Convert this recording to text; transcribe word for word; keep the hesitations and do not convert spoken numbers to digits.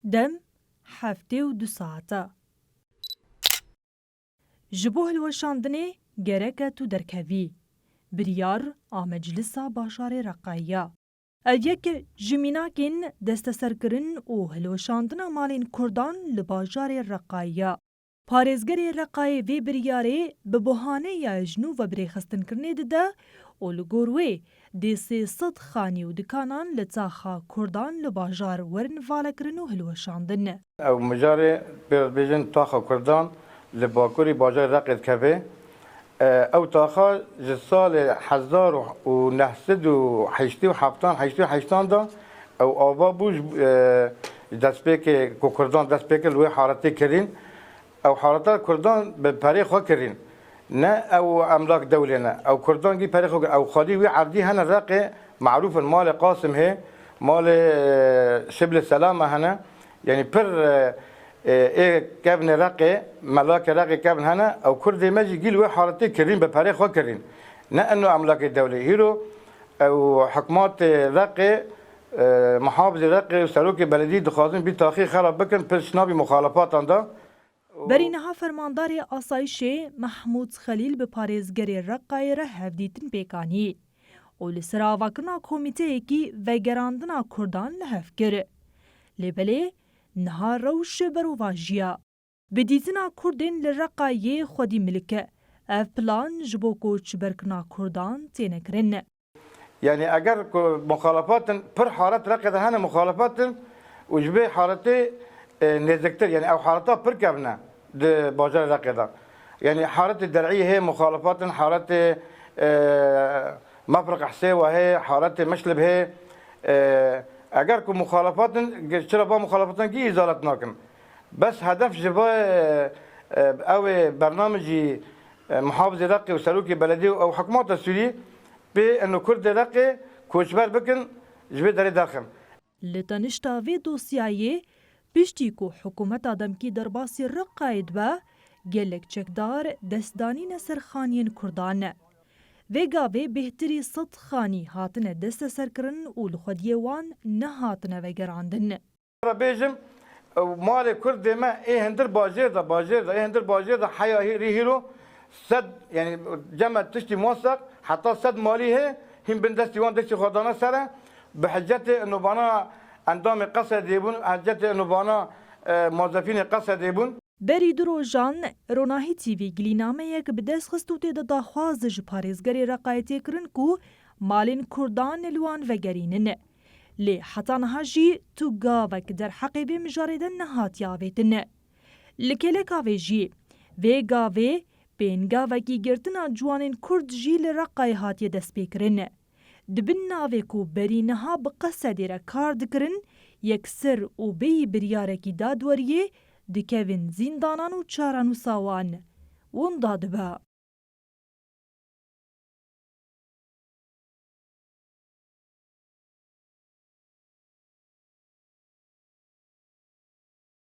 Dem heftê û du saet e. Ji bo hilweşandinê gerek e tu derkevî. Biryar a Meclisa Bajarê Reqayê ye. Ev yek ji mînakên desteserkirin û hilweşandina malên Kurdan li bajarê Reqayê ye. Parêzgerê Reqayê vê biryarê bi buhaneya ji nû ve birêxistinkirinê dide û li gor wê dê sê sed xanî û dikanan li taxa Kurdan li bajar werin valekirin û hilweşandin. Ew mijarê pê re dibêjin taxa Kurdan li bakurî bajarê Reqê dikeve. E, ew taxa ji salê hezar û neh sed û heştê û heftan, heştê û heştan de ew ava bû ji, e, ji destpêkê ku Kurdan dest pê kir li wê haretê kirîn. Ew hareta Kurdan bi perê xwe kirîn. Ne ew emlak dewlê ne. Ew Kurdan gî perê xwe kirin. Ew xwedî wî erdî hene Reqê, marûf in, malê Qasim hê, malê, e, Şiblê Selama hene. Yanî pir, e, e, ê kevnê Reqê, melakê Reqê kevn hene. Ew Kurdê me jî gî li wê haletê kirîn, bi perê xwe kirîn. Ne eno emlakê dewlê. Hîro ew hikmatê Reqê, e, muhafizê Reqê û serokê beledî dixwazin bî taxî xerab bikin, pir şinabî muxalefatan da. Berî niha fermandarê asayişê Mehmûd Xelîl bi parêzgerê Reqayê re hevdîtin pêk anî û li ser avakirina komîteyekî vegerandina Kurdan li hev kir. Lê belê niha rewş berovajiya. Bi dîtina Kurdên li Reqayê xwedî milik e. Ev plan ji bo koçberkirina Kurdan têne kirin. Yanî eger ku muxalefat in, pir halet Reqê de hene muxalefat in û ji vê haletê, e, nêziktir, yanî ew haleta pir kevn e di bajarê Reqê de. Yanî haletê Der'î hê muxalefat in, haletê, e, Mefriq Hsêwa hê, haletê Mişlib hê. E, eger ku muxalefat in, ge-, çira va muxalefatan gî îzalet nakin. Bes hedef ji va, e, e, ew ê bernamijî, e, muhafizê Reqê û serokê belediyê û ew hikûmeta Sûrî pê eno Kurdê Reqê koçber bikin, ji vê derê derxin. Li tenişta vê dosyayê, piştî ku hikûmeta demkî derbasî Reqayê dibe, gelek çekdar dest danîne ser xaniyên Kurdan. Vê gavê bêhtirî sed xanî hatine desteserkirin û li xwediyê wan nehatine vegerandin. Re bêjim, ew malê Kurdê me ê hindir bajêr de, bajêr de, ê hindir bajêr de heya hî-, rî hîro sed, yanî cem me tiştî muweseq, heta sed malî hê, hîn bin destî wan destî xwe dane ser e. Bi hicetê ino vana endamê Qesedê bûn, hicetê ino vana, e, mozefînê Qesedê bûn. Berî du rojan, Ronahî T V gilînameyek bi dest xist û tê de daxwaz ji parêzgerê Reqayê tê kirin ku malên Kurdan li wan vegerînin. Lê heta niha jî tu gavek derheqê vê mijarê de nehatiye avêtin. Li kêleka vê jî, vê gavê pêngavekî girtina ciwanên Kurd jî li Reqayê hatiye destpêkirin. Di bin navê ku berî niha bi Qesedê re kar dikirin, yekser û bêyî biryarekî dadweriyê dikevin zîndanan û çarenûsa wan winda dibe.